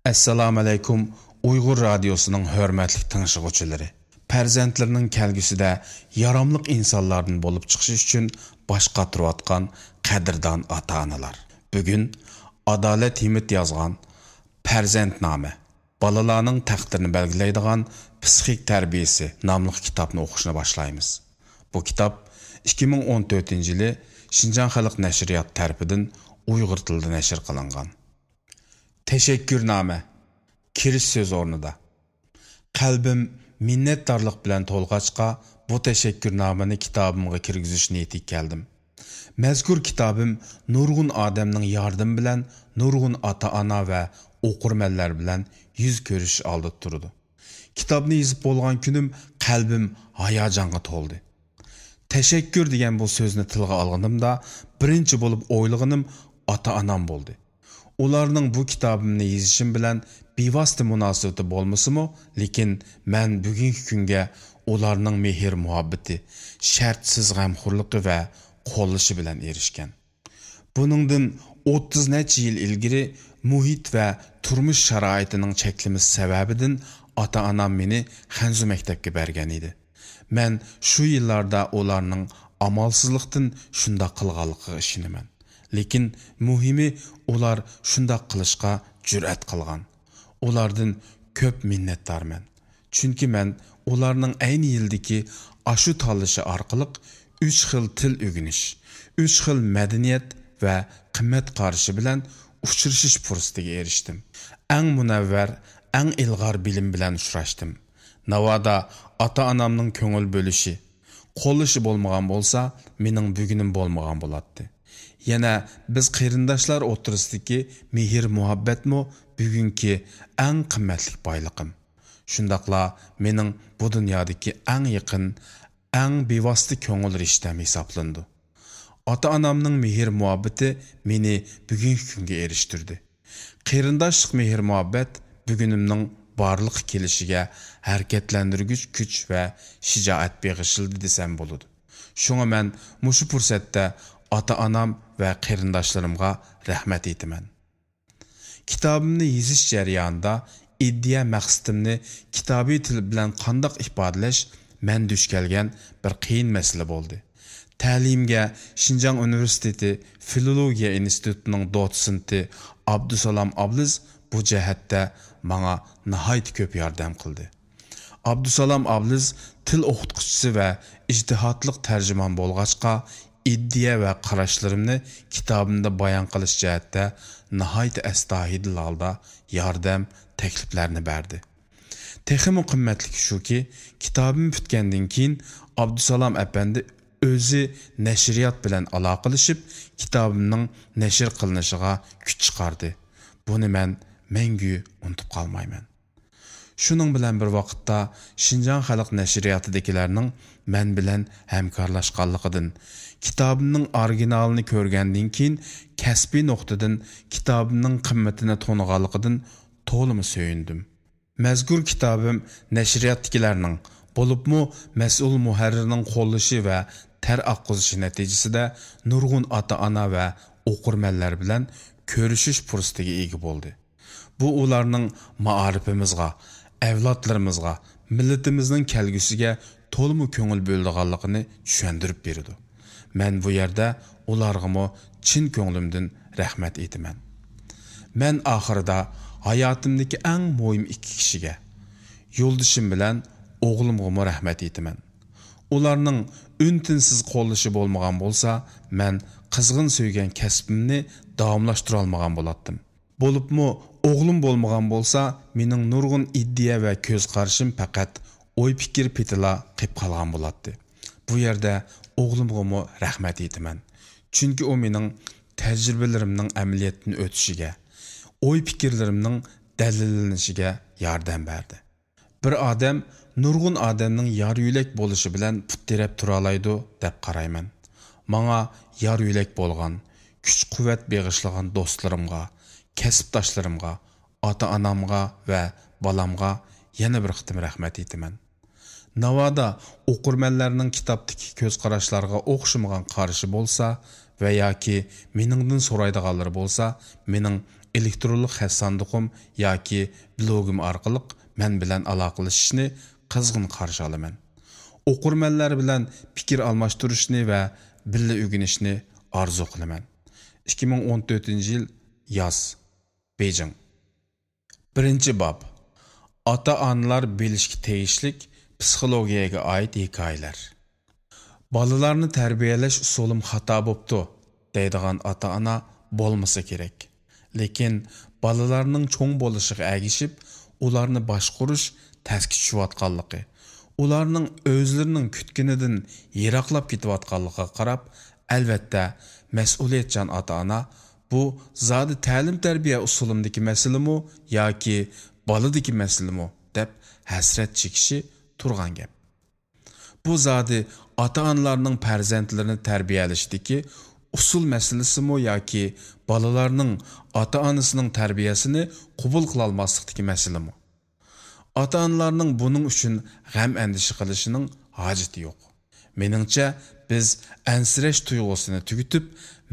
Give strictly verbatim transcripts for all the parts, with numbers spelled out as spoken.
ئەسسالامۇئەلەيكۇم، ئۇيغۇر رادىيوسىنىڭ ھۆرمەتلىك تىڭشىغۇچىلىرى. پەرزەنتلىرىنىڭ كەلگۈسىدە ياراملىق ئىنسانلاردىن بولۇپ چىقىشى ئۈچۈن باش قاتۇرۇۋاتقان قەدىردان ئاتا-ئانىلار. بۈگۈن ئادالەت ھىمىت يازغان پەرزەنتنامە، بالىلارنىڭ تەقدىرىنى بەلگىلەيدىغان پىسخىك تەربىيەسى ناملىق كىتابنى ئوقۇشنى باشلايمىز. بۇ كىتاب ئىككى مىڭ ئون تۆتىنچى يىلى شىنجاڭ خەلق نەشرىياتى تەرىپىدىن ئۇيغۇر تىلىدا نەشر قىلىنغان. تەشەككۈرنامە. كىرىش سۆز ئورنىدا. قەلبىم مىننەتدارلىق بىلەن تولغاچقا، بۇ تەشەككۈرنامىنى كىتابىمغا كىرگۈزۈش نىيىتىگە كەلدىم. مەزكۇر كىتابىم نۇرغۇن ئادەمنىڭ ياردىمى بىلەن نۇرغۇن ئاتا-ئانا ۋە ئوقۇرمەنلەر بىلەن يۈز كۆرۈشۈش ئالدىدا تۇرىدۇ. كىتابنى يېزىپ بولغان كۈنۈم قەلبىم ھاياجانغا تولدى. تەشەككۈر دېگەن بۇ سۆزنى تىلغا ئالغىنىمدا، بىرىنچى بولۇپ ئويلىغىنىم ئاتا-ئانام بولدى. ئۇلارنىڭ بۇ كىتابىمنى يېزىشىم بىلەن بىۋاسىتە مۇناسىۋىتى بولمىسىمۇ، لېكىن مەن بۈگۈنكى كۈنگە ئۇلارنىڭ مېھىر-مۇھەببىتى، شەرتسىز غەمخورلۇقى ۋە قوللىشى بىلەن ئېرىشكەن. بۇنىڭدىن ئوتتۇز نەچچە يىل ئىلگىرى مۇھىت ۋە تۇرمۇش شارائىتىنىڭ چەكلىمىسى سەۋەبىدىن ئاتا-ئانام مېنى خەنزۇ مەكتەپكە بەرگەن ئىدى. مەن شۇ يىللاردا ئۇلارنىڭ ئامالسىزلىقتىن شۇنداق قىلغانلىقىغا ئىشىنىمەن. لېكىن مۇھىمى، ئۇلار شۇنداق قىلىشقا جۈرئەت قىلغان. ئۇلاردىن كۆپ مىننەتدارمەن. چۈنكى مەن ئۇلارنىڭ ئەينى يىلدىكى ئاشۇ تاللىشى ئارقىلىق ئۈچ خىل تىل ئۆگىنىش، ئۈچ خىل مەدەنىيەت ۋە قىممەت قارىشى بىلەن ئۇچرىشىش پۇرسىتىگە ئېرىشتىم. ئەڭ مۇنەۋۋەر، ئەڭ ئىلغار بىلىم بىلەن ئۇچراشتىم. ناۋادا ئاتا-ئانامنىڭ كۆڭۈل بۆلۈشى، قوللىشى بولمىغان بولسا، مېنىڭ بۈگۈنۈم بولمىغان بولاتتى. يەنە بىز قېرىنداشلار ئوتتۇرىسىدىكى مېھىر-مۇھەببەتمۇ بۈگۈنكى ئەڭ قىممەتلىك بايلىقىم. شۇنداقلا مېنىڭ بۇ دۇنيادىكى ئەڭ يېقىن، ئەڭ بىۋاسىتە كۆڭۈل رىشتەم ھېسابلىنىدۇ. ئاتا-ئانامنىڭ مېھىر-مۇھەببىتى مېنى بۈگۈنكى كۈنگە ئېرىشتۈردى. قېرىنداشلىق مېھىر-مۇھەببەت بۈگۈنۈمنىڭ بارلىققا كېلىشىگە ھەرىكەتلەندۈرگۈچ كۈچ ۋە شىجائەت بېغىشلىدى دېسەم بولىدۇ. شۇڭا مەن مۇشۇ پۇرسەتتە ئاتا-ئانام ۋە قېرىنداشلىرىمغا رەھمەت ئېيتىمەن. كىتابىمنى يېزىش جەريانىدا ئىدىيە مەقسىتىمنى كىتابىي تىل بىلەن قانداق ئىپادىلەش مەن دۇچ كەلگەن بىر قىيىن مەسىلە بولدى. تەلىيىمگە شىنجاڭ ئۇنىۋېرسىتېتى فىلولوگىيە ئىنستىتۇتىنىڭ دوتسېنتى ئابدۇسالام ئابلىز بۇ جەھەتتە ماڭا ناھايىتى كۆپ ياردەم قىلدى. ئابدۇسالام ئابلىز تىل ئوقۇتقۇچىسى ۋە ئىجتىھاتلىق تەرجىمان بولغاچقا، ئىدىيە ۋە قاراشلىرىمنى كىتابىمدا بايان قىلىش جەھەتتە ناھايىتى ئەستايىدىل ھالدا ياردەم، تەكلىپلەرنى بەردى. تېخىمۇ قىممەتلىكى شۇكى، كىتابىم پۈتكەندىن كېيىن ئابدۇسالام ئەپەندى ئۆزى نەشرىيات بىلەن ئالاقىلىشىپ، كىتابىمنىڭ نەشر قىلىنىشىغا كۈچ چىقاردى. بۇنى مەن مەڭگۈ ئۇنتۇپ قالمايمەن. شۇنىڭ بىلەن بىر ۋاقىتتا، شىنجاڭ خەلق نەشرىياتىدىكىلەرنىڭ مەن بىلەن ھەمكارلاشقانلىقىدىن، كىتابىمنىڭ ئورىگىنالىنى كۆرگەندىن كېيىن، كەسپىي نۇقتىدىن كىتابىمنىڭ قىممىتىنى تونۇغانلىقىدىن تولىمۇ سۆيۈندۈم. مەزكۇر كىتابىم نەشرىياتتىكىلەرنىڭ، بولۇپمۇ مەسئۇل مۇھەررىرنىڭ قوللىشى ۋە تەر ئاققۇزۇشى نەتىجىسىدە نۇرغۇن ئاتا-ئانا ۋە ئوقۇرمەنلەر بىلەن كۆرۈشۈش پۇرسىتىگە ئىگە بولدى. بۇ ئۇلارنىڭ مائارىپىمىزغا، ئەۋلادلىرىمىزغا، مىللىتىمىزنىڭ كەلگۈسىگە تولىمۇ كۆڭۈل بۆلىدىغانلىقىنى چۈشەندۈرۈپ بېرىدۇ. مەن بۇ يەردە ئۇلارغىمۇ چىن كۆڭلۈمدىن رەھمەت ئېيتىمەن. مەن ئاخىرىدا ھاياتىمدىكى ئەڭ مۇھىم ئىككى كىشىگە، يولدىشىم بىلەن ئوغلۇمغىمۇ رەھمەت ئېيتىمەن. ئۇلارنىڭ ئۈن-تىنسىز قوللىشى بولمىغان بولسا، مەن قىزغىن سۆيگەن كەسپىمنى داۋاملاشتۇرالمىغان بولاتتىم. بولۇپمۇ ئوغلۇم بولمىغان بولسا، مېنىڭ نۇرغۇن ئىدىيە ۋە كۆز قارىشىم پەقەت ئوي-پىكىر پېتىلا قېلىپ قالغان بولاتتى. بۇ يەردە ئوغلۇمغىمۇ رەھمەت ئېيتىمەن. چۈنكى ئۇ مېنىڭ تەجرىبىلىرىمنىڭ ئەمەلىيەتتىن ئۆتۈشىگە، ئوي-پىكىرلىرىمنىڭ دەلىللىنىشىگە ياردەم بەردى. بىر ئادەم نۇرغۇن ئادەمنىڭ يار-يۆلەك بولۇشى بىلەن پۇت تىرەپ تۇرالايدۇ دەپ قارايمەن. ماڭا يار-يۆلەك بولغان، كۈچ-قۇۋۋەت بېغىشلىغان دوستلىرىمغا، كەسىپداشلىرىمغا، ئاتا-ئانامغا ۋە بالامغا يەنە بىر قېتىم رەھمەت ئېيتىمەن. ناۋادا ئوقۇرمەنلەرنىڭ كىتابتىكى كۆز قاراشلارغا ئوخشىمىغان قارىشى بولسا ۋە ياكى مېنىڭدىن سورايدىغانلىرى بولسا، مېنىڭ ئېلېكترونلۇق خەت ساندۇقۇم ياكى بىلوگىم ئارقىلىق مەن بىلەن ئالاقىلىشىشنى قىزغىن قارشى ئالىمەن. ئوقۇرمەنلەر بىلەن پىكىر ئالماشتۇرۇشنى ۋە بىللە ئۆگىنىشنى ئارزۇ قىلىمەن. ئىككى مىڭ ئون تۆتىنچى يىل ياز، بېيجىڭ. بىرىنچى باب. ئاتا-ئانىلار بىلىشكە تېگىشلىك پسىخولوگىيەگە ئائىت ھېكايىلەر. «بالىلارنى تەربىيەلەش ئۇسۇلۇم خاتا بوپتۇ» دەيدىغان ئاتا-ئانا بولمىسا كېرەك. لېكىن بالىلارنىڭ چوڭ بولۇشىغا ئەگىشىپ، ئۇلارنى باشقۇرۇش تەسكە چۈشۈۋاتقانلىقى، ئۇلارنىڭ ئۆزلىرىنىڭ كۈتكىنىدىن يىراقلاپ كېتىۋاتقانلىقىغا قاراپ، ئەلۋەتتە، مەسئۇلىيەتچان ئاتا-ئانا «بۇ زادى تەلىم-تەربىيە ئۇسۇلۇمدىكى مەسىلىمۇ ياكى بالىدىكى مەسىلىمۇ؟» دەپ ھەسرەت چېكىشى تۇرغان گەپ. بۇ زادى ئاتا-ئانىلارنىڭ پەرزەنتلىرىنى تەربىيەلىشىدىكى ئۇسۇل مەسىلىسىمۇ ياكى بالىلارنىڭ ئاتا-ئانىسىنىڭ تەربىيەسىنى قوبۇل قىلالماسلىقتىكى مەسىلىمۇ؟ ئاتا-ئانىلارنىڭ بۇنىڭ ئۈچۈن غەم-ئەندىشە قىلىشىنىڭ ھاجىتى يوق. مېنىڭچە، بىز ئەنسىرەش تۇيغۇسىنى تۈگىتىپ،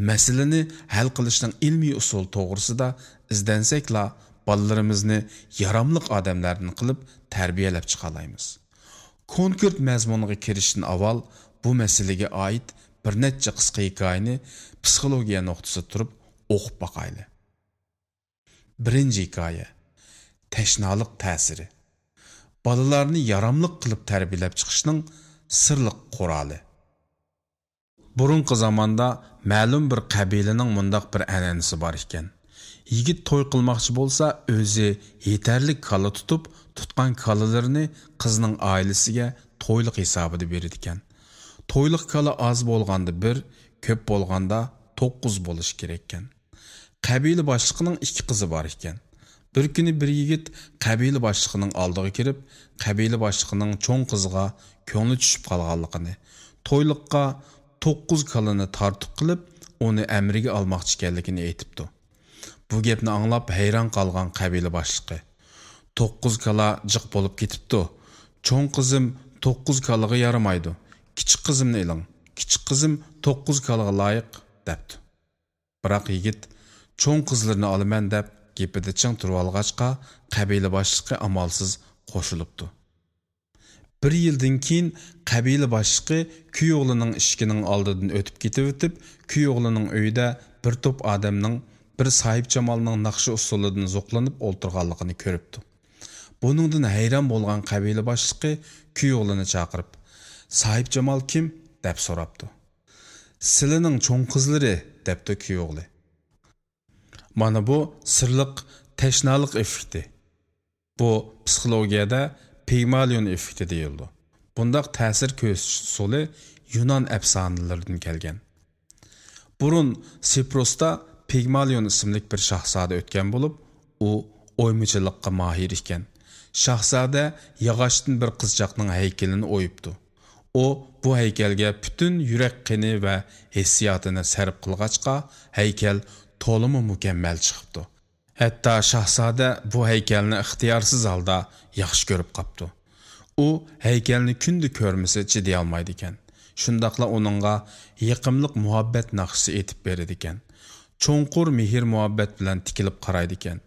مەسىلىنى ھەل قىلىشنىڭ ئىلمىي ئۇسۇلى توغرىسىدا ئىزدەنسەكلا، بالىلىرىمىزنى ياراملىق ئادەملەردىن قىلىپ تەربىيەلەپ چىقالايمىز. كونكرېت مەزمۇنغا كىرىشتىن ئاۋۋال بۇ مەسىلىگە ئائىت بىر نەچچە قىسقا ھېكايىنى پسىخولوگىيە نۇقتىسىدا تۇرۇپ ئوقۇپ باقايلى. بىرىنچى ھېكايە. تەشنالىق تەسىرى. بالىلارنى ياراملىق قىلىپ تەربىيەلەپ چىقىشنىڭ سىرلىق قورالى. بۇرۇنقى زاماندا مەلۇم بىر قەبىلىنىڭ مۇنداق بىر ئەنئەنىسى بار ئىكەن. يىگىت توي قىلماقچى بولسا، ئۆزى يېتەرلىك كالا تۇتۇپ، تۇتقان كالىلىرىنى قىزنىڭ ئائىلىسىگە تويلۇق ھېسابىدا بېرىدىكەن. تويلۇق كالا ئاز بولغاندا بىر، كۆپ بولغاندا توققۇز بولۇشى كېرەككەن. قەبىلە باشلىقىنىڭ ئىككى قىزى بار ئىكەن. بىر كۈنى بىر يىگىت قەبىلە باشلىقىنىڭ ئالدىغا كىرىپ، قەبىلە باشلىقىنىڭ چوڭ قىزىغا كۆڭلى چۈشۈپ قالغانلىقىنى، تويلۇققا توققۇز كالىنى تارتۇق قىلىپ، ئۇنى ئەمرىگە ئالماقچى ئىكەنلىكىنى ئېيتىپتۇ. بۇ گەپنى ئاڭلاپ ھەيران قالغان قەبىلە باشلىقى: «توققۇز كالا جىق بولۇپ كېتىپتۇ. چوڭ قىزىم توققۇز كالىغا يارىمايدۇ. كىچىك قىزىمنى ئېلىڭ. كىچىك قىزىم توققۇز كالىغا لايىق» دەپتۇ. بىراق يىگىت «چوڭ قىزلىرىنى ئالىمەن» دەپ گېپىدە چىڭ تۇرۇۋالغاچقا، قەبىلە باشلىقى ئامالسىز قوشۇلۇپتۇ. بىر يىلدىن كېيىن قەبىلە باشلىقى كۈيئوغلىنىڭ ئىشىكىنىڭ ئالدىدىن ئۆتۈپ كېتىۋېتىپ، كۈيئوغلىنىڭ ئۆيىدە بىر توپ ئادەمنىڭ بىر ساھىبجامالنىڭ ناخشا ئۇسسۇلىدىن زوقلىنىپ ئولتۇرغانلىقىنى كۆرۈپتۇ. بۇنىڭدىن ھەيران بولغان قەبىلە باشلىقى كۈيئوغلىنى چاقىرىپ، «ساھىبجامال كىم؟» دەپ سوراپتۇ. «سىلىنىڭ چوڭ قىزلىرى» دەپتۇ كۈيئوغلى. مانا بۇ سىرلىق تەشنالىق ئېففېكتى. بۇ پسىخولوگىيەدە پىگمالىيون ئېففېكتى دېيىلىدۇ. بۇنداق تەسىر كۆرسىتىش ئۇسۇلى يۇنان ئەپسانىلىرىدىن كەلگەن. بۇرۇن سىپرۇستا پىگمالىيون ئىسىملىك بىر شاھزادە ئۆتكەن بولۇپ، ئۇ ئويمىچىلىققا ماھىر ئىكەن. شاھزادە ياغاچتىن بىر قىزچاقنىڭ ھەيكىلىنى ئويۇپتۇ. ئۇ بۇ ھەيكەلگە پۈتۈن يۈرەك قېنى ۋە ھېسسىياتىنى سەرپ قىلغاچقا، ھەيكەل تولىمۇ مۇكەممەل چىقىپتۇ. ھەتتا شاھزادە بۇ ھەيكەلنى ئىختىيارسىز ھالدا ياخشى كۆرۈپ قاپتۇ. ئۇ ھەيكەلنى كۈندە كۆرمىسە چىدىيالمايدىكەن. شۇنداقلا ئۇنىڭغا يېقىملىق مۇھەببەت ناخشىسى ئېيتىپ بېرىدىكەن. چوڭقۇر مېھىر-مۇھەببەت بىلەن تىكىلىپ قارايدىكەن.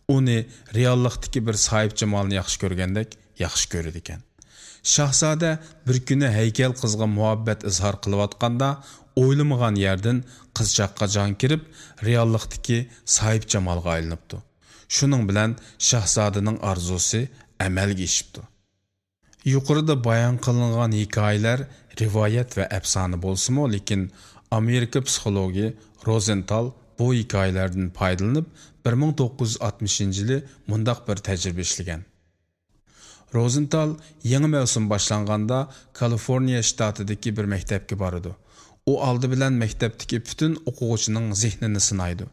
ئۇنى رېئاللىقتىكى بىر ساھىبجامالنى ياخشى كۆرگەندەك ياخشى كۆرىدىكەن. شاھزادە بىر كۈنى ھەيكەل قىزغا مۇھەببەت ئىزھار قىلىۋاتقاندا، ئويلىمىغان يەردىن قىزچاققا جان كىرىپ، رېئاللىقتىكى ساھىبجامالغا ئايلىنىپتۇ. شۇنىڭ بىلەن شاھزادىنىڭ ئارزۇسى ئەمەلگە ئېشىپتۇ. يۇقىرىدا بايان قىلىنغان ھېكايىلەر رىۋايەت ۋە ئەپسانە بولسىمۇ، لېكىن ئامېرىكا پسىخولوگى روزېنتال بۇ ھېكايىلەردىن پايدىلىنىپ، بىر مىڭ توققۇز يۈز ئاتمىشىنچى يىلى مۇنداق بىر تەجرىبە ئىشلىگەن. روزېنتال يېڭى مەۋسۇم باشلانغاندا كالىفورنىيە شتاتىدىكى بىر مەكتەپكە بارىدۇ. ئۇ ئالدى بىلەن مەكتەپتىكى پۈتۈن ئوقۇغۇچىنىڭ زېھنىنى سىنايدۇ.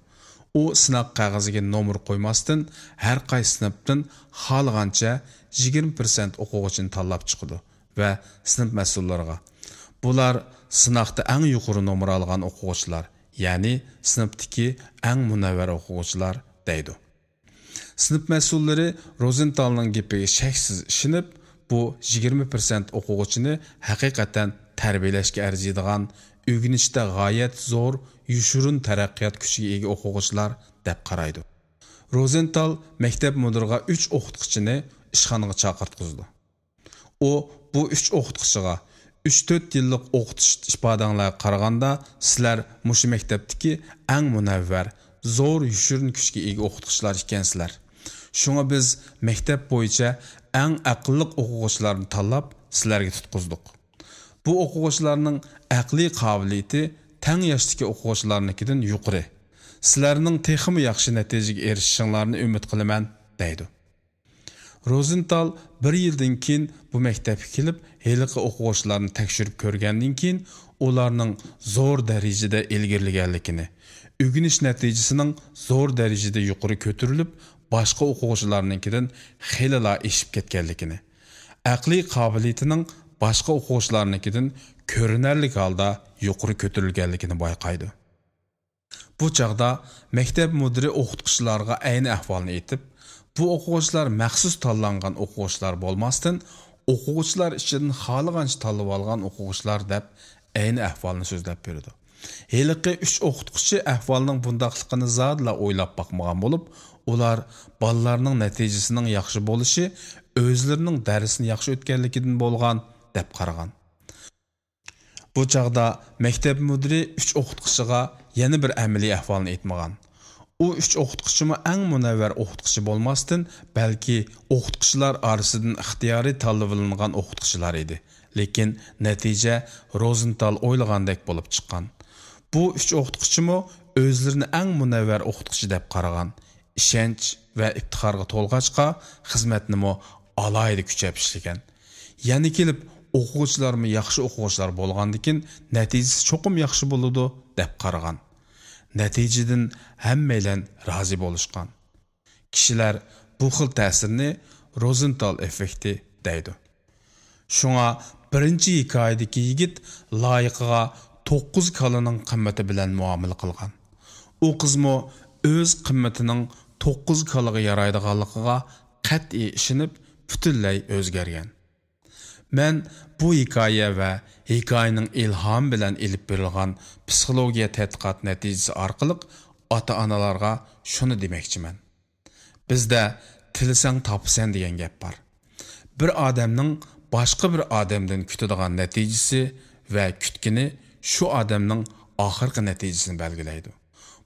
ئۇ سىناق قەغىزىگە نومۇر قويماستىن، ھەر قايسى سىنىپتىن خالىغانچە يىگىرمە پىرسەنت ئوقۇغۇچىنى تاللاپ چىقىدۇ ۋە سىنىپ مەسئۇللىرىغا: «بۇلار سىناقتا ئەڭ يۇقىرى نومۇر ئالغان ئوقۇغۇچىلار، يەنى سىنىپتىكى ئەڭ مۇنەۋۋەر ئوقۇغۇچىلار» دەيدۇ. سىنىپ مەسئۇللىرى روزېنتالنىڭ گېپىگە شەكسىز ئىشىنىپ، بۇ يىگىرمە پىرسەنت ئوقۇغۇچىنى ھەقىقەتەن تەربىيەلەشكە ئەرزىيدىغان، ئۆگىنىشتە غايەت زور، يوشۇرۇن تەرەققىيات كۈچىگە ئىگە ئوقۇغۇچىلار دەپ قارايدۇ. روزېنتال مەكتەپ مۇدىرىغا ئۈچ ئوقۇتقۇچىنى ئىشخانىغا چاقىرتقۇزىدۇ. ئۇ بۇ ئۈچ ئوقۇتقۇچىغا، «ئۈچ تۆت يىللىق ئوقۇتۇش ئىپادەڭلارگە قارىغاندا، سىلەر مۇشۇ مەكتەپتىكى ئەڭ مۇنەۋۋەر، زور يوشۇرۇن كۈچكە ئىگە ئوقۇتقۇچىلار ئىكەنسىلەر. شۇڭا بىز مەكتەپ بويىچە ئەڭ ئەقىللىق ئوقۇغۇچىلارنى تاللاپ، سىلەرگە تۇتقۇزدۇق. بۇ ئوقۇغۇچىلارنىڭ ئەقلىي قابىلىيىتى تەڭ ياشتىكى ئوقۇغۇچىلارنىڭكىدىن يۇقىرى. سىلەرنىڭ تېخىمۇ ياخشى نەتىجىگە ئېرىشىشىڭلارنى ئۈمىد قىلىمەن» دەيدۇ. روزېنتال بىر يىلدىن كېيىن بۇ مەكتەپكە كېلىپ، ھېلىقى ئوقۇغۇچىلارنى تەكشۈرۈپ كۆرگەندىن كېيىن، ئۇلارنىڭ زور دەرىجىدە ئىلگىرىلىگەنلىكىنى، ئۆگىنىش نەتىجىسىنىڭ زور دەرىجىدە يۇقىرى كۆتۈرۈلۈپ، باشقا ئوقۇغۇچىلارنىڭكىدىن خېلىلا ئېشىپ كەتكەنلىكىنى، ئەقلىي قابىلىيىتىنىڭ باشقا ئوقۇغۇچىلارنىڭكىدىن كۆرۈنەرلىك ھالدا يۇقىرى كۆتۈرۈلگەنلىكىنى بايقايدۇ. بۇ چاغدا مەكتەپ مۇدىرى ئوقۇتقۇچىلارغا ئەينى ئەھۋالنى ئېيتىپ، بۇ ئوقۇغۇچىلار مەخسۇس تاللانغان ئوقۇغۇچىلار بولماستىن، ئوقۇغۇچىلار ئىچىدىن خالىغانچە تاللىۋالغان ئوقۇغۇچىلار دەپ ئەينى ئەھۋالنى سۆزلەپ بېرىدۇ. ھېلىقى ئۈچ ئوقۇتقۇچى ئەھۋالنىڭ بۇنداقلىقىنى زادىلا ئويلاپ باقمىغان بولۇپ، ئۇلار بالىلارنىڭ نەتىجىسىنىڭ ياخشى بولۇشى ئۆزلىرىنىڭ دەرسىنى ياخشى ئۆتكەنلىكىدىن بولغان دەپ قارىغان. بۇ چاغدا مەكتەپ مۇدىرى ئۈچ ئوقۇتقۇچىغا يەنە بىر ئەمەلىي ئەھۋالنى ئېيتمىغان. ئۇ ئۈچ ئوقۇتقۇچىمۇ ئەڭ مۇنەۋۋەر ئوقۇتقۇچى بولماستىن، بەلكى ئوقۇتقۇچىلار ئارىسىدىن ئىختىيارىي تاللىۋېلىنغان ئوقۇتقۇچىلار ئىدى. لېكىن نەتىجە روزېنتال ئويلىغاندەك بولۇپ چىققان. بۇ ئۈچ ئوقۇتقۇچىمۇ ئۆزلىرىنى ئەڭ مۇنەۋۋەر ئوقۇتقۇچى دەپ قارىغان. ئىشەنچ ۋە ئىپتىخارغا تولغاچقا، خىزمەتنىمۇ ئالاھىدە كۈچەپ ئىشلىگەن. يەنە كېلىپ، ئوقۇغۇچىلارمۇ ياخشى ئوقۇغۇچىلار بولغاندىكىن، نەتىجىسى چوقۇم ياخشى بولىدۇ، دەپ قارىغان. نەتىجىدىن ھەممەيلەن رازى بولۇشقان. كىشىلەر بۇ خىل تەسىرنى روزېنتال ئېففېكتى دەيدۇ. شۇڭا بىرىنچى ھېكايىدىكى يىگىت لايىقىغا توققۇز كالىنىڭ قىممىتى بىلەن مۇئامىلە قىلغان. ئۇ قىزمۇ ئۆز قىممىتىنىڭ توققۇز كالىغا يارايدىغانلىقىغا قەتئىي ئىشىنىپ، پۈتۈنلەي ئۆزگەرگەن. مەن بۇ ھېكايە ۋە ھېكايىنىڭ ئىلھامى بىلەن ئېلىپ بېرىلغان پسىخولوگىيە تەتقىقات نەتىجىسى ئارقىلىق ئاتا-ئانىلارغا شۇنى دېمەكچىمەن. بىزدە «تىلىسەڭ تاپىسەن» دېگەن گەپ بار. بىر ئادەمنىڭ باشقا بىر ئادەمدىن كۈتىدىغان نەتىجىسى ۋە كۈتكىنى شۇ ئادەمنىڭ ئاخىرقى نەتىجىسىنى بەلگىلەيدۇ.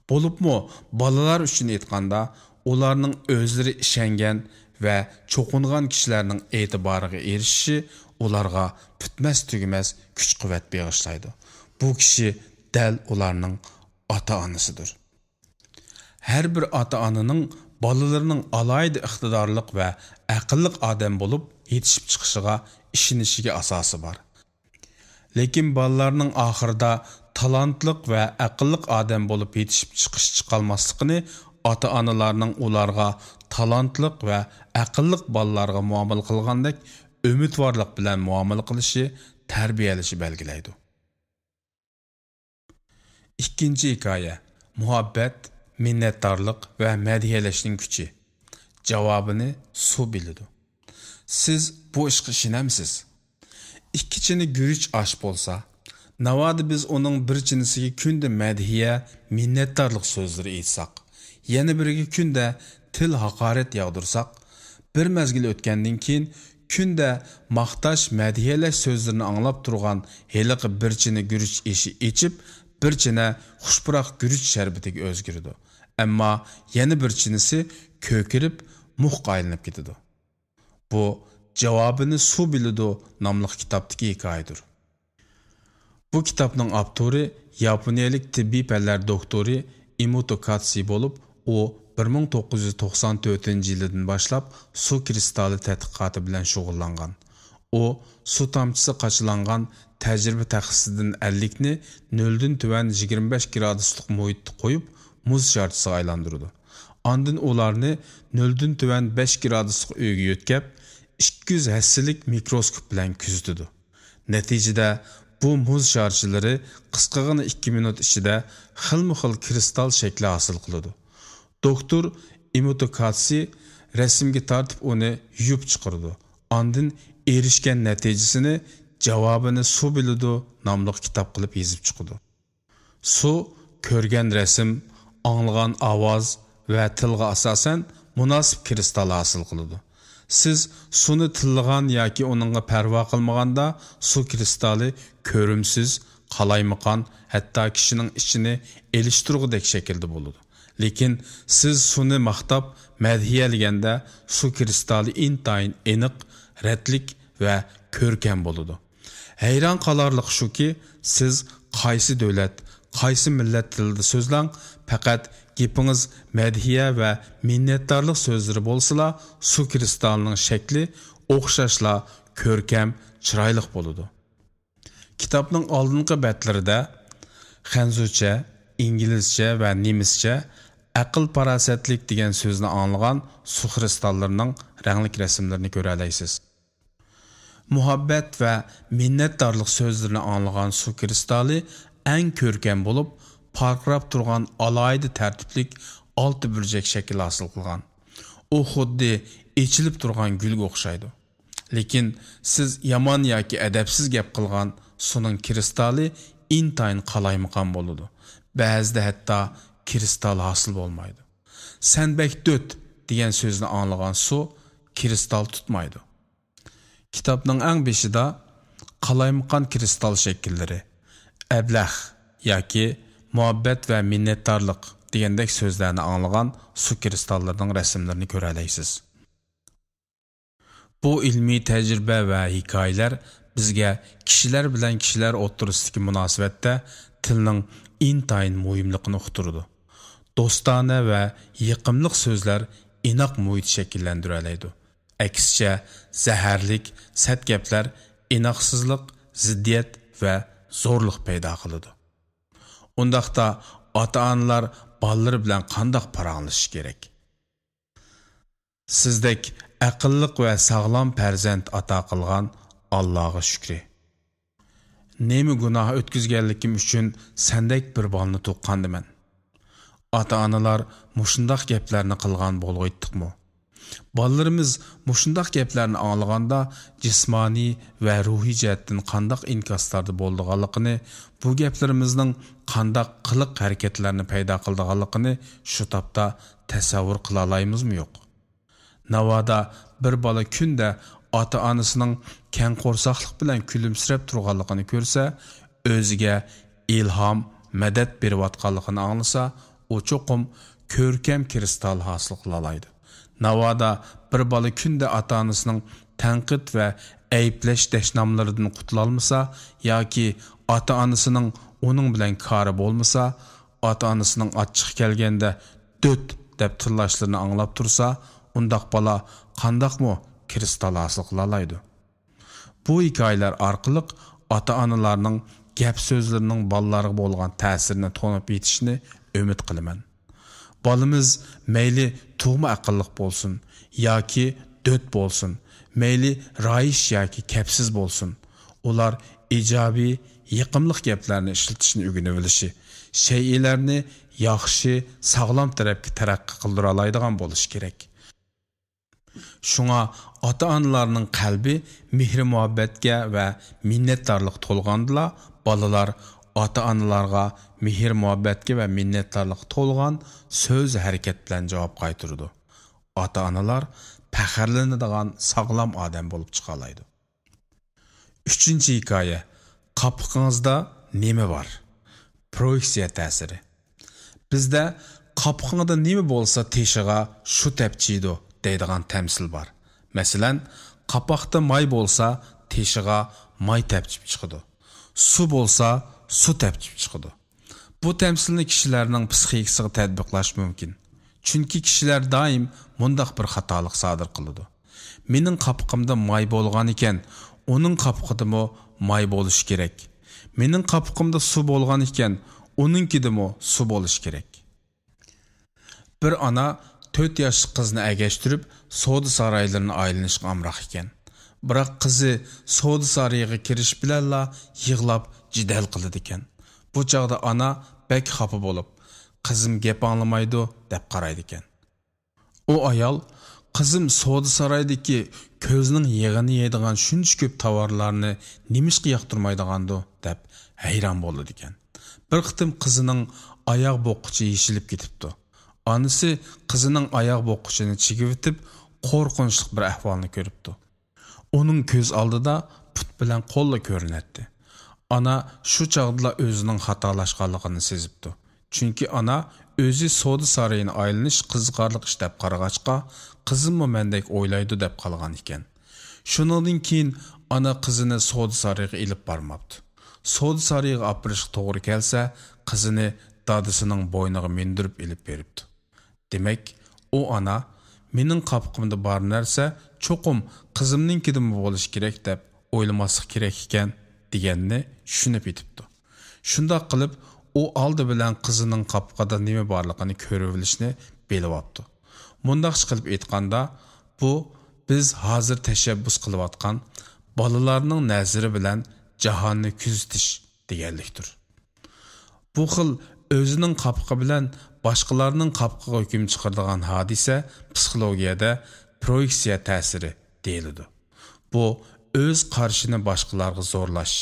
بولۇپمۇ بالىلار ئۈچۈن ئېيتقاندا، ئۇلارنىڭ ئۆزلىرى ئىشەنگەن ۋە چوقۇنغان كىشىلەرنىڭ ئېتىبارىغا ئېرىشىشى ئۇلارغا پۈتمەس-تۈگىمەس كۈچ-قۇۋۋەت بېغىشلايدۇ. بۇ كىشى دەل ئۇلارنىڭ ئاتا-ئانىسىدۇر. ھەر بىر ئاتا-ئانىنىڭ بالىلىرىنىڭ ئالاھىدە ئىقتىدارلىق ۋە ئەقىللىق ئادەم بولۇپ يېتىشىپ چىقىشىغا ئىشىنىشىگە ئاساسى بار. لېكىن بالىلارنىڭ ئاخىرىدا تالانتلىق ۋە ئەقىللىق ئادەم بولۇپ يېتىشىپ چىقىش چىقالماسلىقىنى ئاتا-ئانىلارنىڭ ئۇلارغا تالانتلىق ۋە ئەقىللىق بالىلارغا مۇئامىلە قىلغاندەك ئۈمىدۋارلىق بىلەن مۇئامىلە قىلىشى، تەربىيەلىشى بەلگىلەيدۇ. ئىككىنچى ھېكايە، مۇھەببەت، مىننەتدارلىق ۋە مەدھىيەلەشنىڭ كۈچى. جاۋابىنى سۇ بىلىدۇ. سىز بۇ ئىشقا ئىشىنەمسىز؟ ئىككى چىنە گۈرۈچ ئاش بولسا، ناۋادا بىز ئۇنىڭ بىر چىنىسىگە كۈندە مەدھىيە، مىننەتدارلىق سۆزلىرى ئېيتساق، يەنە بىرىگە كۈندە تىل ھاقارەت ياغدۇرساق، بىر مەزگىل ئۆتكەندىن كېيىن، كۈندە ماختاش، مەدھىيەلەش سۆزلىرىنى ئاڭلاپ تۇرغان ھېلىقى بىر چىنە گۈرۈچ ئېشى ئېچىپ، بىر چىنە خۇش پۇراق گۈرۈچ شەربىتىگە ئۆزگىرىدۇ. ئەمما يەنە بىر چىنىسى كۆكىرىپ، مۇخقا ئايلىنىپ كېتىدۇ. بۇ «جاۋابىنى سۇ بىلىدۇ» ناملىق كىتابتىكى ھېكايىدۇر. بۇ كىتابنىڭ ئاپتورى ياپونىيەلىك تېببىي پەنلەر دوكتورى ئېموتو كاتسى بولۇپ، ئۇ بىر مىڭ توققۇز يۈز توقسان تۆتىنچى يىلىدىن باشلاپ سۇ كرىستالى تەتقىقاتى بىلەن شۇغۇللانغان. ئۇ سۇ تامچىسى قاچىلانغان تەجرىبە تەخسىدىن ئەللىكنى نۆلدىن تۆۋەن يىگىرمە بەش گرادۇسلۇق مۇھىتتا قويۇپ، مۇز شارچىسىغا ئايلاندۇرىدۇ. ئاندىن ئۇلارنى نۆلدىن تۆۋەن بەش گرادۇسلۇق ئۆيگە يۆتكەپ، ئىككى يۈز ھەسسىلىك مىكروسكوپ بىلەن كۆزىتىدۇ. نەتىجىدە، بۇ مۇز شارچىلىرى قىسقىغىنە ئىككى مىنۇت ئىچىدە خىلمۇ خىل كرىستال شەكلى ھاسىل قىلىدۇ. دوكتور ئىموتوكاتسى رەسىمگە تارتىپ، ئۇنى يۇيۇپ چىقىرىدۇ. ئاندىن ئېرىشكەن نەتىجىسىنى «جاۋابىنى سۇ بىلىدۇ» ناملىق كىتاب قىلىپ يېزىپ چىقىدۇ. سۇ كۆرگەن رەسىم، ئاڭلىغان ئاۋاز ۋە تىلغا ئاساسەن مۇناسىپ كىرىستال ھاسىل قىلىدۇ. سىز سۇنى تىللىغان ياكى ئۇنىڭغا پەرۋا قىلمىغاندا، سۇ كىرىستالى كۆرۈمسىز، قالايمىقان، ھەتتا كىشىنىڭ ئىچىنى ئېلىشتۇرغۇدەك شەكىلدە بولىدۇ. لېكىن سىز سۇنى ماختاپ، مەدھىيەلىگەندە، سۇ كىرىستالى ئىنتايىن ئېنىق، رەتلىك ۋە كۆركەم بولىدۇ. ھەيران قالارلىق شۇكى، سىز قايسى دۆلەت، قايسى مىللەت تىلىدا سۆزلەڭ، پەقەت گېپىڭىز مەدھىيە ۋە مىننەتدارلىق سۆزلىرى بولسىلا، سۇ كىرىستالىنىڭ شەكلى ئوخشاشلا كۆركەم، چىرايلىق بولىدۇ. كىتابنىڭ ئالدىنقى بەتلىرىدە خەنزۇچە، ئىنگلىزچە ۋە نېمىسچە ئەقىل-پاراسەتلىك دېگەن سۆزنى ئاڭلىغان سۇ كىرىستاللىرىنىڭ رەڭلىك رەسىملىرىنى كۆرەلەيسىز. مۇھەببەت ۋە مىننەتدارلىق سۆزلىرىنى ئاڭلىغان سۇ كىرىستالى ئەڭ كۆركەم بولۇپ، پارقىراپ تۇرغان ئالاھىدە تەرتىپلىك ئالتە بۇرجەك شەكىل ھاسىل قىلغان. ئۇ خۇددى ئېچىلىپ تۇرغان گۈلگە ئوخشايدۇ. لېكىن سىز يامان ياكى ئەدەپسىز گەپ قىلغان سۇنىڭ كىرىستالى ئىنتايىن قالايمىقان بولىدۇ. بەزىدە ھەتتا كىرىستال ھاسىل بولمايدۇ. «سەن بەك دۆت» دېگەن سۆزنى ئاڭلىغان سۇ كىرىستال تۇتمايدۇ. كىتابنىڭ ئەڭ بېشىدا قالايمىقان كىرىستال شەكىللىرى، ئەبلەخ ياكى مۇھەببەت ۋە مىننەتدارلىق دېگەندەك سۆزلەرنى ئاڭلىغان سۇ كىرىستاللىرىنىڭ رەسىملىرىنى كۆرەلەيسىز. بۇ ئىلمىي تەجرىبە ۋە ھېكايىلەر بىزگە كىشىلەر بىلەن كىشىلەر ئوتتۇرىسىدىكى مۇناسىۋەتتە تىلنىڭ ئىنتايىن مۇھىملىقىنى ئۇقتۇرىدۇ. دوستانە ۋە يېقىملىق سۆزلەر ئىناق مۇھىت شەكىللەندۈرەلەيدۇ. ئەكسىچە، زەھەرلىك، سەت گەپلەر ئىناقسىزلىق، زىددىيەت ۋە زورلۇق پەيدا قىلىدۇ. ئۇنداقتا ئاتا-ئانىلار بالىلىرى بىلەن قانداق پاراڭلىشىشى كېرەك؟ سىزدەك ئەقىللىق ۋە ساغلام پەرزەنت ئاتا قىلغان ئاللاغا شۈكرى. نېمە گۇناھ ئۆتكۈزگەنلىكىم ئۈچۈن سەندەك بىر بالىنى تۇغقاندىمەن. ئاتا-ئانىلار مۇشۇنداق گەپلەرنى قىلغان بولغىيتتۇقمۇ؟ بالىلىرىمىز مۇشۇنداق گەپلەرنى ئاڭلىغاندا جىسمانىي ۋە روھىي جەھەتتىن قانداق ئىنكاسلاردا بولىدىغانلىقىنى، بۇ گەپلىرىمىزنىڭ قانداق قىلىق ھەرىكەتلەرنى پەيدا قىلىدىغانلىقىنى شۇ تاپتا تەسەۋۋۇر قىلالايمىزمۇ يوق؟ ناۋادا بىر بالا كۈندە ئاتا-ئانىسىنىڭ كەڭ قورساقلىق بىلەن كۈلۈمسىرەپ تۇرغانلىقىنى كۆرسە، ئۆزىگە ئىلھام، مەدەت بېرىۋاتقانلىقىنى ئاڭلىسا، ئۇ چوقۇم كۆركەم كىرىستال ھاسىل قىلالايدۇ. ناۋادا بىر بالا كۈندە ئاتا-ئانىسىنىڭ تەنقىد ۋە ئەيىبلەش دەشناملىرىدىن قۇتۇلالمىسا ياكى ئاتا-ئانىسىنىڭ ئۇنىڭ بىلەن كارى بولمىسا، ئاتا-ئانىسىنىڭ ئاچچىقى كەلگەندە «دۆت» دەپ تىللاشلىرىنى ئاڭلاپ تۇرسا، ئۇنداق بالا قانداقمۇ كىرىستال ھاسىل قىلالايدۇ؟ بۇ ھېكايىلەر ئارقىلىق ئاتا-ئانىلارنىڭ گەپ سۆزلىرىنىڭ بالىلارغا بولغان تەسىرىنى تونۇپ يېتىشىنى ئۈمىد قىلىمەن. بالىمىز مەيلى تۇغما ئەقىللىق بولسۇن ياكى دۆت بولسۇن، مەيلى رايىش ياكى كەپسىز بولسۇن، ئۇلار ئىجابىي، يېقىملىق گەپلەرنى ئىشلىتىشنى ئۆگىنىۋېلىشى، شەيئىلەرنى ياخشى، ساغلام تەرەپكە تەرەققىي قىلدۇرالايدىغان بولۇشى كېرەك. شۇڭا ئاتا-ئانىلارنىڭ قەلبى مېھرى-مۇھەببەتكە ۋە مىننەتدارلىققا تولغاندىلا، بالىلار ئاتا-ئانىلارغا مېھىر-مۇھەببەتكە ۋە مىننەتدارلىققا تولغان سۆز-ھەرىكەت بىلەن جاۋاب قايتۇرىدۇ. ئاتا-ئانىلار پەخىرلىنىدىغان ساغلام ئادەم بولۇپ چىقالايدۇ. ئۈچىنچى ھېكايە، قاپىقىڭىزدا نېمە بار؟ پرويېكسىيە تەسىرى. بىزدە «قاپىقىڭدا نېمە بولسا، تېشىغا شۇ تەپچىيدۇ» دەيدىغان تەمسىل بار. مەسىلەن، قاپاقتا ماي بولسا، تېشىغا ماي تەپچىپ چىقىدۇ. سۇ بولسا، سۇ تەپچىپ چىقىدۇ. بۇ تەمسىلنى كىشىلەرنىڭ پسىخىكىسىغا تەتبىقلاش مۇمكىن. چۈنكى كىشىلەر دائىم مۇنداق بىر خاتالىق سادىر قىلىدۇ. «مېنىڭ قاپىقىمدا ماي بولغان ئىكەن، ئۇنىڭ قاپىقىدىمۇ ماي بولۇشى كېرەك. مېنىڭ قاپىقىمدا سۇ بولغان ئىكەن، ئۇنىڭكىدىمۇ سۇ بولۇشى كېرەك.» بىر ئانا تۆت ياشلىق قىزىنى ئەگەشتۈرۈپ، سودا سارايلىرىنى ئايلىنىشقا ئامراق ئىكەن. بىراق قىزى سودا سارىيىغا كىرىش بىلەنلا يىغلاپ جېدەل قىلىدىكەن. بۇ چاغدا ئانا بەك خاپا بولۇپ، «قىزىم گەپ ئاڭلىمايدۇ» دەپ قارايدىكەن. ئۇ ئايال، «قىزىم سودا سارايدىكى كۆزنىڭ يېغىنى يەيدىغان شۇنچە كۆپ تاۋارلارنى نېمىشقا ياقتۇرمايدىغاندۇ؟» دەپ ھەيران بولىدىكەن. بىر قېتىم قىزىنىڭ ئاياغ بوغقۇچى يېشىلىپ كېتىپتۇ. ئانىسى قىزىنىڭ ئاياغ بوغقۇچىنى چىگىۋېتىپ، قورقۇنچلۇق بىر ئەھۋالنى كۆرۈپتۇ. ئۇنىڭ كۆز ئالدىدا پۇت بىلەن قوللا كۆرۈنەتتى. ئانا شۇ چاغدىلا ئۆزىنىڭ خاتالاشقانلىقىنى سېزىپتۇ. چۈنكى ئانا ئۆزى سودا سارىيىنى ئايلىنىش قىزىقارلىق ئىش دەپ قارىغاچقا، قىزىممۇ مەندەك ئويلايدۇ دەپ قالغان ئىكەن. شۇنىڭدىن كېيىن ئانا قىزىنى سودا سارىيىغا ئېلىپ بارماپتۇ. سودا سارىيىغا ئاپىرىشقا توغرا كەلسە، قىزىنى دادىسىنىڭ بوينىغا مىندۈرۈپ ئېلىپ بېرىپتۇ. دېمەك، ئۇ ئانا، «مېنىڭ قاپىقىمدا بار نەرسە چوقۇم قىزىمنىڭكىدىنمۇ بولۇشى كېرەك» دەپ ئويلىماسلىق كېرەك ئىكەن، دېگەننى چۈشىنىپ يېتىپتۇ. شۇنداق قىلىپ، ئۇ ئالدى بىلەن قىزىنىڭ قاپىقىدا نېمە بارلىقىنى كۆرۈۋېلىشنى بىلىۋاپتۇ. مۇنداقچە قىلىپ ئېيتقاندا، بۇ بىز ھازىر تەشەببۇس قىلىۋاتقان بالىلارنىڭ نەزىرى بىلەن جاھاننى كۆزىتىش دېگەنلىكتۇر. بۇ خىل ئۆزىنىڭ قاپىقى بىلەن باشقىلارنىڭ قاپىقىغا ھۆكۈم چىقىرىدىغان ھادىسە پسىخولوگىيەدە پرويېكسىيە تەسىرى دېيىلىدۇ. بۇ ئۆز قارىشىنى باشقىلارغا زورلاش،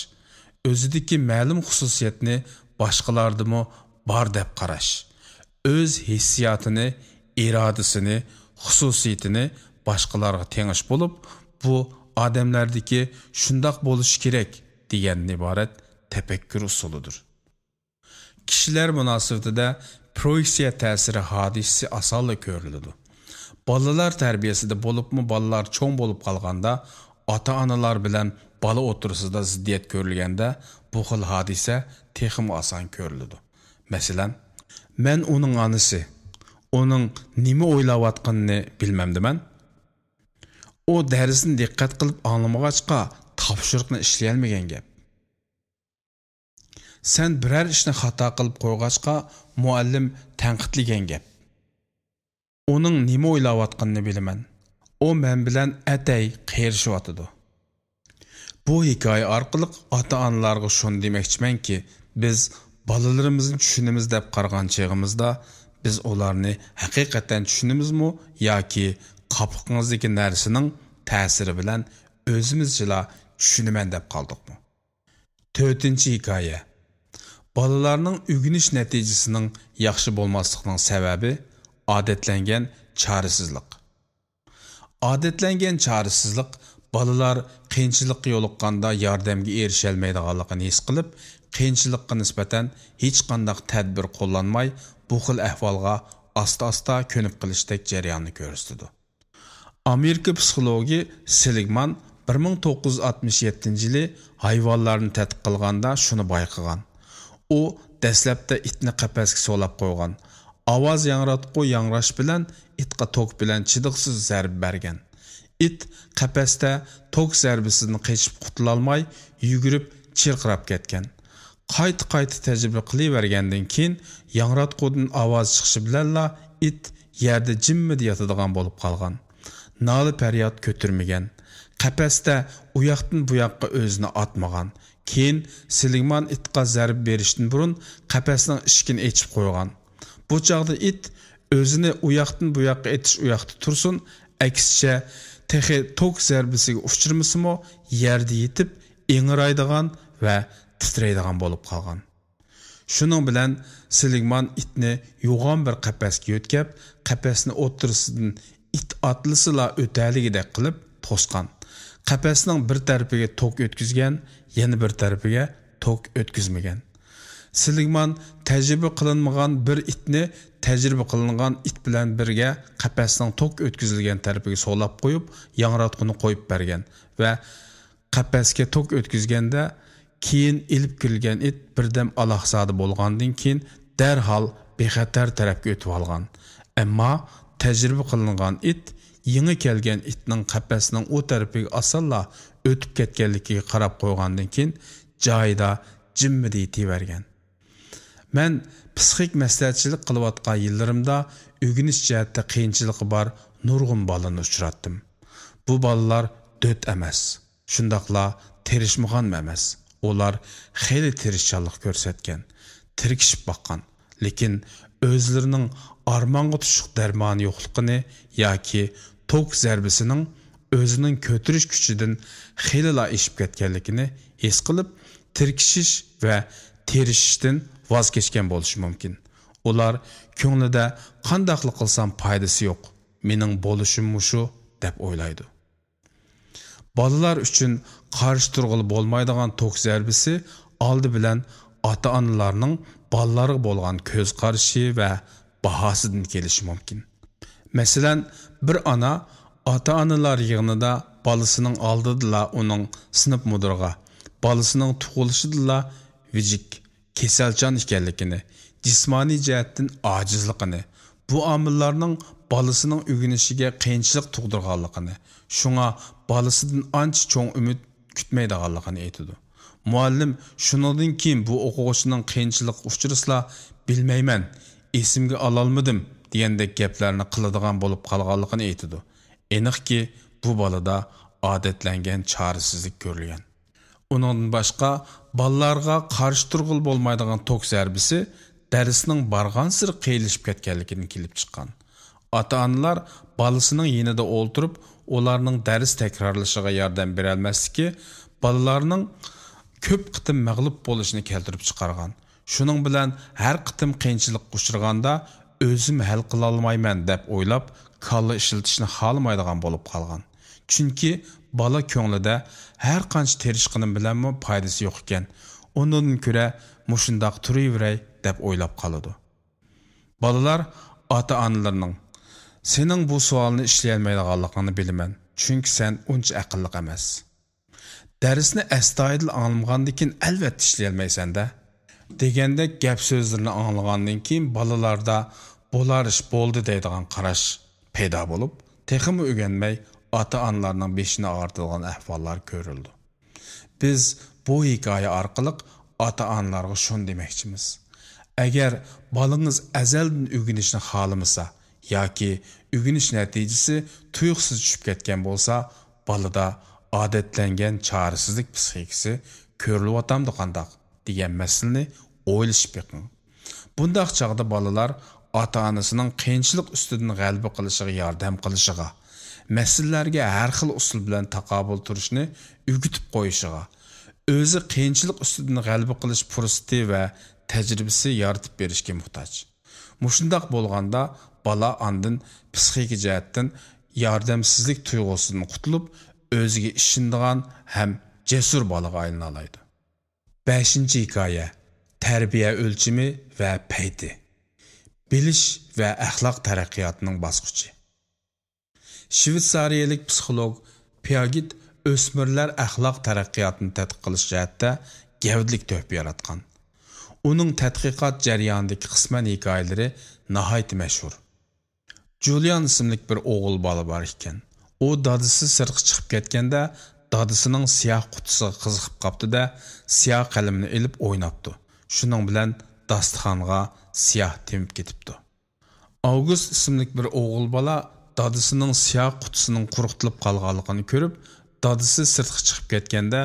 ئۆزىدىكى مەلۇم خۇسۇسىيەتنى باشقىلاردىمۇ بار دەپ قاراش، ئۆز ھېسسىياتىنى، ئىرادىسىنى، خۇسۇسىيىتىنى باشقىلارغا تېڭىش بولۇپ، بۇ ئادەملەردىكى «شۇنداق بولۇشى كېرەك» دېگەندىن ئىبارەت تەپەككۇر ئۇسۇلىدۇر. كىشىلەر مۇناسىۋىتىدە پرويېكسىيە تەسىرى ھادىسىسى ئاسانلا كۆرۈلىدۇ. بالىلار تەربىيەسىدە بولۇپمۇ بالىلار چوڭ بولۇپ قالغاندا، ئاتا-ئانىلار بىلەن بالا ئوتتۇرىسىدا زىددىيەت كۆرۈلگەندە، بۇ خىل ھادىسە تېخىمۇ ئاسان كۆرۈلىدۇ. مەسىلەن، مەن ئۇنىڭ ئانىسى، ئۇنىڭ نېمە ئويلاۋاتقىنىنى بىلمەمدىمەن؟ ئۇ دەرسنى دىققەت قىلىپ ئاڭلىمىغاچقا، تاپشۇرۇقنى ئىشلىيەلمىگەن گەپ. سەن بىرەر ئىشنى خاتا قىلىپ قويغاچقا، مۇئەللىم تەنقىدلىگەن گەپ. ئۇنىڭ نېمە ئويلاۋاتقىنىنى بىلىمەن. ئۇ مەن بىلەن ئەتەي قېرىشىۋاتىدۇ. بۇ ھېكايە ئارقىلىق ئاتا-ئانىلارغا شۇنى دېمەكچىمەنكى، بىز بالىلىرىمىزنى چۈشىنىمىز دەپ قارىغان چېغىمىزدا، بىز ئۇلارنى ھەقىقەتەن چۈشىنىمىزمۇ ياكى قاپىقىڭىزدىكى نەرسىنىڭ تەسىرى بىلەن ئۆزىمىزچىلا چۈشىنىمەن دەپ قالدۇقمۇ؟ تۆتىنچى ھېكايە. بالىلارنىڭ ئۆگىنىش نەتىجىسىنىڭ ياخشى بولماسلىقىنىڭ سەۋەبى، ئادەتلەنگەن چارىسىزلىق. ئادەتلەنگەن چارىسىزلىق بالىلار قىيىنچىلىققا يولۇققاندا ياردەمگە ئېرىشەلمەيدىغانلىقىنى ھېس قىلىپ، قىيىنچىلىققا نىسبەتەن ھېچقانداق تەدبىر قوللانماي، بۇ خىل ئەھۋالغا ئاستا-ئاستا كۆنۈپ قېلىشتەك جەرياننى كۆرسىتىدۇ. ئامېرىكا پسىخولوگى سېلىگمان بىر مىڭ توققۇز يۈز ئاتمىش يەتتىنچى يىلى ھايۋانلارنى تەتقىق قىلغاندا شۇنى بايقىغان. ئۇ دەسلەپتە ئىتنى قەپەسكە سولاپ قويغان. ئاۋاز ياڭراتقۇ ياڭراش بىلەن ئىتقا توك بىلەن چىدىغۇسىز زەربە بەرگەن. ئىت قەپەستە توك زەربىسىدىن قېچىپ قۇتۇلالماي، يۈگۈرۈپ چىرقىراپ كەتكەن. قايتا-قايتا تەجرىبە قىلىۋەرگەندىن كېيىن، ياڭراتقۇدىن ئاۋاز چىقىشى بىلەنلا ئىت يەردە جىممىدە ياتىدىغان بولۇپ قالغان. نالە-پەرياد كۆتۈرمىگەن. قەپەستە ئۇياقتىن بۇياققا ئۆزىنى ئاتمىغان. كېيىن سېلىگمان ئىتقا زەربە بېرىشتىن بۇرۇن قەپەسنىڭ ئىشىكىنى ئېچىپ قويغان. بۇ چاغدا ئىت ئۆزىنى ئۇياقتىن بۇياققا ئېتىش ئۇياقتا تۇرسۇن، ئەكسىچە، تېخى توك زەربىسىگە ئۇچرىمىسىمۇ، يەردە يېتىپ ئىڭرايدىغان ۋە تىترەيدىغان بولۇپ قالغان. شۇنىڭ بىلەن سېلىگمان ئىتنى يوغان بىر قەپەسكە يۆتكەپ، قەپەسنى ئوتتۇرىسىدىن ئىت ئاتلىسىلا ئۆتەلىگۈدەك قىلىپ توسقان. قەپەسنىڭ بىر تەرىپىگە توك ئۆتكۈزگەن، يەنە بىر تەرىپىگە توك ئۆتكۈزمىگەن. سېلىگمان تەجرىبە قىلىنمىغان بىر ئىتنى تەجرىبە قىلىنغان ئىت بىلەن بىرگە قەپەسنىڭ توك ئۆتكۈزۈلگەن تەرىپىگە سولاپ قويۇپ، ياڭراتقۇنى قويۇپ بەرگەن ۋە قەپەسكە توك ئۆتكۈزگەندە، كېيىن ئېلىپ كىرىلگەن ئىت بىردەم ئالاقزادە بولغاندىن كېيىن، دەرھال بىخەتەر تەرەپكە ئۆتۈۋالغان. ئەمما تەجرىبە قىلىنغان ئىت يېڭى كەلگەن ئىتنىڭ قەپەسنىڭ ئۇ تەرىپىگە ئاسانلا ئۆتۈپ كەتكەنلىكىگە قاراپ قويغاندىن كېيىن، جايىدا جىممىدە يېتىۋەرگەن. مەن پسىخىك مەسلىھەتچىلىك قىلىۋاتقان يىللىرىمدا ئۆگىنىش جەھەتتە قىيىنچىلىقى بار نۇرغۇن بالىنى ئۇچراتتىم. بۇ بالىلار دۆت ئەمەس، شۇنداقلا تىرىشمىغانمۇ ئەمەس. ئۇلار خېلى تىرىشچانلىق كۆرسەتكەن، تىركىشىپ باققان، لېكىن ئۆزلىرىنىڭ ئارمانغا تۇشلۇق دەرمانى يوقلۇقىنى ياكى توك زەربىسىنىڭ ئۆزىنىڭ كۆتۈرۈش كۈچىدىن خېلىلا ئېشىپ كەتكەنلىكىنى ھېس قىلىپ، تىركىشىش ۋە تىرىشىشتىن ۋاز كەچكەن بولۇشى مۇمكىن. ئۇلار كۆڭلىدە، «قانداقلا قىلسام پايدىسى يوق، مېنىڭ بولۇشۇم مۇشۇ» دەپ ئويلايدۇ. بالىلار ئۈچۈن قارشى تۇرغىلى بولمايدىغان توك زەربىسى ئالدى بىلەن ئاتا-ئانىلارنىڭ بالىلارغا بولغان كۆز قارىشى ۋە باھاسىدىن كېلىشى مۇمكىن. مەسىلەن، بىر ئانا ئاتا-ئانىلار يىغىنىدا بالىسىنىڭ ئالدىدىلا ئۇنىڭ سىنىپ مۇدىرىغا، بالىسىنىڭ تۇغۇلۇشىدىلا ۋىجىك، كېسەلچان ئىكەنلىكىنى، جىسمانىي جەھەتتىن ئاجىزلىقىنى، بۇ ئامىللارنىڭ بالىسىنىڭ ئۆگىنىشىگە قىيىنچىلىق تۇغدۇرغانلىقىنى، شۇڭا بالىسىدىن ئانچە چوڭ ئۈمىد كۈتمەيدىغانلىقىنى ئېيتىدۇ. مۇئەللىم شۇنىڭدىن كېيىن بۇ ئوقۇغۇچىنىڭ قىيىنچىلىققا ئۇچرىسىلا، «بىلمەيمەن، ئېسىمگە ئالالمىدىم» دېگەندەك گەپلەرنى قىلىدىغان بولۇپ قالغانلىقىنى ئېيتىدۇ. ئېنىقكى، بۇ بالىدا ئادەتلەنگەن چارىسىزلىك كۆرۈلگەن. ئۇنىڭدىن باشقا، بالىلارغا قارشى تۇرغىلى بولمايدىغان توك زەربىسى دەرسنىڭ بارغانسېرى قىيىنلىشىپ كەتكەنلىكىدىن كېلىپ چىققان. ئاتا-ئانىلار بالىسىنىڭ يېنىدا ئولتۇرۇپ، ئۇلارنىڭ دەرس تەكرارلىشىغا ياردەم بېرەلمەسلىكى بالىلارنىڭ كۆپ قېتىم مەغلۇپ بولۇشىنى كەلتۈرۈپ چىقارغان. شۇنىڭ بىلەن ھەر قېتىم قىيىنچىلىققا ئۇچرىغاندا، «ئۆزۈم ھەل قىلالمايمەن» دەپ ئويلاپ، كاللا ئىشلىتىشنى خالىمايدىغان بولۇپ قالغان. چۈنكى بالا كۆڭلىدە، «ھەر قانچە تىرىشقىنىم بىلەنمۇ پايدىسى يوق ئىكەن، ئۇنىڭدىن كۆرە مۇشۇنداق تۇرۇۋېرەي» دەپ ئويلاپ قالىدۇ. بالىلار ئاتا-ئانىلىرىنىڭ، «سېنىڭ بۇ سوئالنى ئىشلىيەلمەيدىغانلىقىڭنى بىلىمەن، چۈنكى سەن ئۇنچە ئەقىللىق ئەمەس. دەرسنى ئەستايىدىل ئاڭلىمىغاندىكىن ئەلۋەتتە ئىشلىيەلمەيسەن-دە» دېگەندەك گەپ سۆزلىرىنى ئاڭلىغاندىن كېيىن بالىلاردا «بولار ئىش بولدى» دەيدىغان قاراش پەيدا بولۇپ، تېخىمۇ ئۆگەنمەي ئاتا-ئانىلارنىڭ بېشىنى ئاغرىتىدىغان ئەھۋاللار كۆرۈلىدۇ. بىز بۇ ھېكايە ئارقىلىق ئاتا-ئانىلارغا شۇنى دېمەكچىمىز. ئەگەر بالىڭىز ئەزەلدىن ئۆگىنىشنى خالىمىسا ياكى ئۆگىنىش نەتىجىسى تۇيۇقسىز چۈشۈپ كەتكەن بولسا، بالىدا ئادەتلەنگەن چارىسىزلىك پسىخىكىسى كۆرۈلۈۋاتامدۇ قانداق دېگەن مەسىلىنى ئويلىشىپ بېقىڭ. بۇنداق چاغدا بالىلار ئاتا-ئانىسىنىڭ قىيىنچىلىق ئۈستىدىن غەلىبە قىلىشىغا ياردەم قىلىشىغا، مەسىلىلەرگە ھەر خىل ئۇسۇل بىلەن تاقابىل تۇرۇشنى ئۆگىتىپ قويۇشىغا، ئۆزى قىيىنچىلىق ئۈستىدىن غەلىبە قىلىش پۇرسىتى ۋە تەجرىبىسى يارىتىپ بېرىشكە موھتاج. مۇشۇنداق بولغاندا، بالا ئاندىن پسىخىكا جەھەتتىن ياردەمسىزلىك تۇيغۇسىدىن قۇتۇلۇپ، ئۆزىگە ئىشىنىدىغان ھەم جەسۇر بالىغا ئايلىنالايدۇ. بەشىنچى ھېكايە، تەربىيە ئۆلچىمى ۋە پەيتى. بىلىش ۋە ئەخلاق تەرەققىياتىنىڭ باسقۇچى. شۋېتسارىيەلىك پسىخولوگ پياگېت ئۆسمۈرلەر ئەخلاق تەرەققىياتىنى تەتقىق قىلىش جەھەتتە گەۋدىلىك تۆھپە ياراتقان. ئۇنىڭ تەتقىقات جەريانىدىكى قىسمەن ھېكايىلىرى ناھايىتى مەشھۇر. جۇليان ئىسىملىك بىر ئوغۇل بالا بار ئىكەن. ئۇ دادىسى سىرتقا چىقىپ كەتكەندە، دادىسىنىڭ سىياھ قۇتىسىغا قىزىقىپ قاپتۇ-دە، سىياھ قەلىمىنى ئېلىپ ئويناپتۇ. شۇنىڭ بىلەن داستىخانغا سىياھ تېمىپ كېتىپتۇ. ئاۋگۇست ئىسىملىك بىر ئوغۇل بالا دادىسىنىڭ سىياھ قۇتىسىنىڭ قۇرۇقتۇرۇلۇپ قالغانلىقىنى كۆرۈپ، دادىسى سىرتقا چىقىپ كەتكەندە،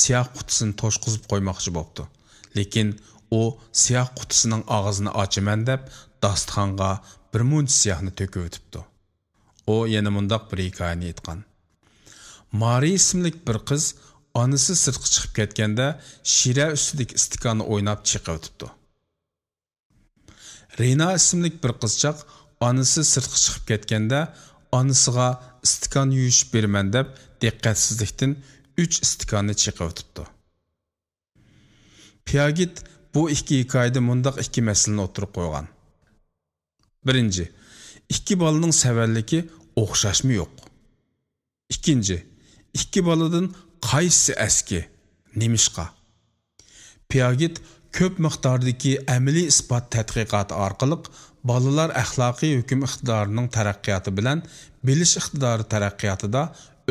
سىياھ قۇتىسىنى توشقۇزۇپ قويماقچى بوپتۇ. لېكىن ئۇ سىياھ قۇتىسىنىڭ ئاغزىنى ئاچىمەن دەپ، داستىخانغا بىر مۇنچە سىياھنى تۆكۈۋېتىپتۇ. ئۇ يەنە مۇنداق بىر ھېكايىنى ئېيتقان. مارى ئىسىملىك بىر قىز ئانىسى سىرتقا چىقىپ كەتكەندە، شىرە ئۈستىدىكى ئىستىكاننى ئويناپ چېقىۋېتىپتۇ. رىنا ئىسىملىك بىر قىزچاق ئانىسى سىرتقا چىقىپ كەتكەندە، ئانىسىغا ئىستىكان يۇيۇشۇپ بېرىمەن دەپ، دىققەتسىزلىكتىن ئۈچ ئىستىكاننى چېقىۋېتىپتۇ. پياگېت بۇ ئىككى ھېكايىدە مۇنداق ئىككى مەسىلىنى ئوتتۇرىغا قويغان. بىرىنچى، ئىككى بالىنىڭ سەۋەنلىكى ئوخشاشمۇ يوق؟ ئىككىنچى، ئىككى بالىدىن قايسىسى ئەسكى؟ نېمىشقا؟ پياگېت كۆپ مىقداردىكى ئەمەلىي ئىسپات تەتقىقاتى ئارقىلىق بالىلار ئەخلاقىي ھۆكۈم ئىقتىدارىنىڭ تەرەققىياتى بىلەن بىلىش ئىقتىدارى تەرەققىياتىدا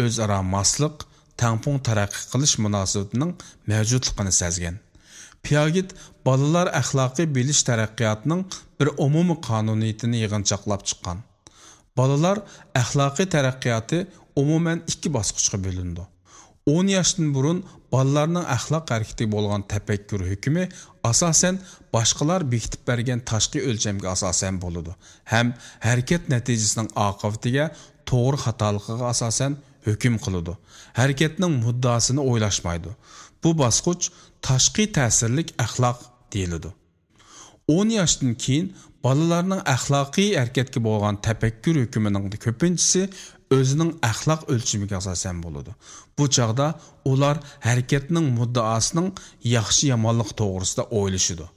ئۆزئارا ماسلىق، تەڭپۇڭ تەرەققىي قىلىش مۇناسىۋىتىنىڭ مەۋجۇتلۇقىنى سەزگەن. پياگېت بالىلار ئەخلاقىي بىلىش تەرەققىياتىنىڭ بىر ئومۇمىي قانۇنىيىتىنى يىغىنچاقلاپ چىققان. بالىلار ئەخلاقىي تەرەققىياتى ئومۇمەن ئىككى باسقۇچقا بۆلۈنىدۇ. ئون ياشتىن بۇرۇن بالىلارنىڭ ئەخلاق ھەرىكىتىگە بولغان تەپەككۇر ھۆكمى ئاساسەن باشقىلار بېكىتىپ بەرگەن تاشقى ئۆلچەمگە ئاساسەن بولىدۇ ھەم ھەرىكەت نەتىجىسىنىڭ ئاقىۋىتىگە توغرا خاتالىقىغا ئاساسەن ھۆكۈم قىلىدۇ. ھەرىكەتنىڭ مۇددىئاسىنى ئويلاشمايدۇ. بۇ باسقۇچ تاشقى تەسىرلىك ئەخلاق دېيىلىدۇ. ئون ياشتىن كېيىن بالىلارنىڭ ئەخلاقىي ھەرىكەتكە بولغان تەپەككۇر ھۆكمىنىڭ كۆپىنچىسى ئۆزىنىڭ ئەخلاق ئۆلچىمىگە ئاساسەن بولىدۇ. بۇ چاغدا ئۇلار ھەرىكەتنىڭ مۇددىئاسىنىڭ ياخشى-يامانلىقى توغرىسىدا ئويلىشىدۇ.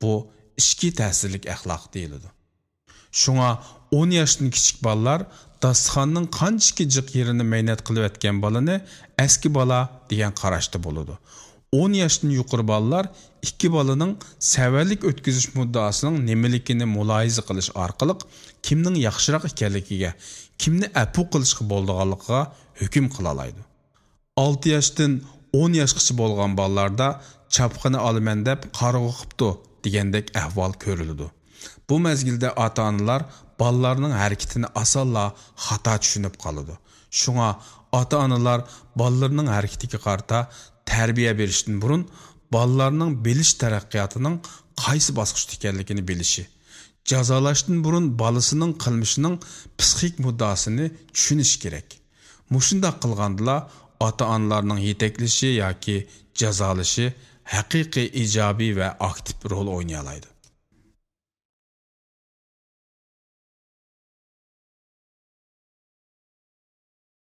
بۇ ئىچكى تەسىرلىك ئەخلاق دېيىلىدۇ. شۇڭا ئون ياشتىن كىچىك بالىلار داستىخاننىڭ قانچىكى جىق يېرىنى مەينەت قىلىۋەتكەن بالىنى ئەسكى بالا دېگەن قاراشتا بولىدۇ. ئون ياشتىن يۇقىرى بالىلار ئىككى بالىنىڭ سەۋەنلىك ئۆتكۈزۈش مۇددىئاسىنىڭ نېمىلىكىنى مۇلاھىزە قىلىش ئارقىلىق كىمنىڭ ياخشىراق ئىكەنلىكىگە، كىمنى ئەپۇ قىلىشقا بولىدىغانلىقىغا ھۆكۈم قىلالايدۇ. ئالتە ياشتىن ئون ياشقىچە بولغان بالىلاردا چاپقىنى ئالىمەن دەپ قارىغۇ قىپتۇ دېگەندەك ئەھۋال كۆرۈلىدۇ. بۇ مەزگىلدە ئاتا-ئانىلار بالىلارنىڭ ھەرىكىتىنى ئاسانلا خاتا چۈشىنىپ قالىدۇ. شۇڭا ئاتا-ئانىلار بالىلىرىنىڭ ھەرىكىتىگە قارىتا تەربىيە بېرىشتىن بۇرۇن بالىلارنىڭ بىلىش تەرەققىياتىنىڭ قايسى باسقۇچتا ئىكەنلىكىنى بىلىشى، جازالاشتىن بۇرۇن بالىسىنىڭ قىلمىشىنىڭ پسىخىك مۇددىئاسىنى چۈشىنىشى كېرەك. مۇشۇنداق قىلغاندىلا ئاتا-ئانىلارنىڭ يېتەكلىشى ياكى جازالىشى ھەقىقىي ئىجابىي ۋە ئاكتىپ رول ئوينىيالايدۇ.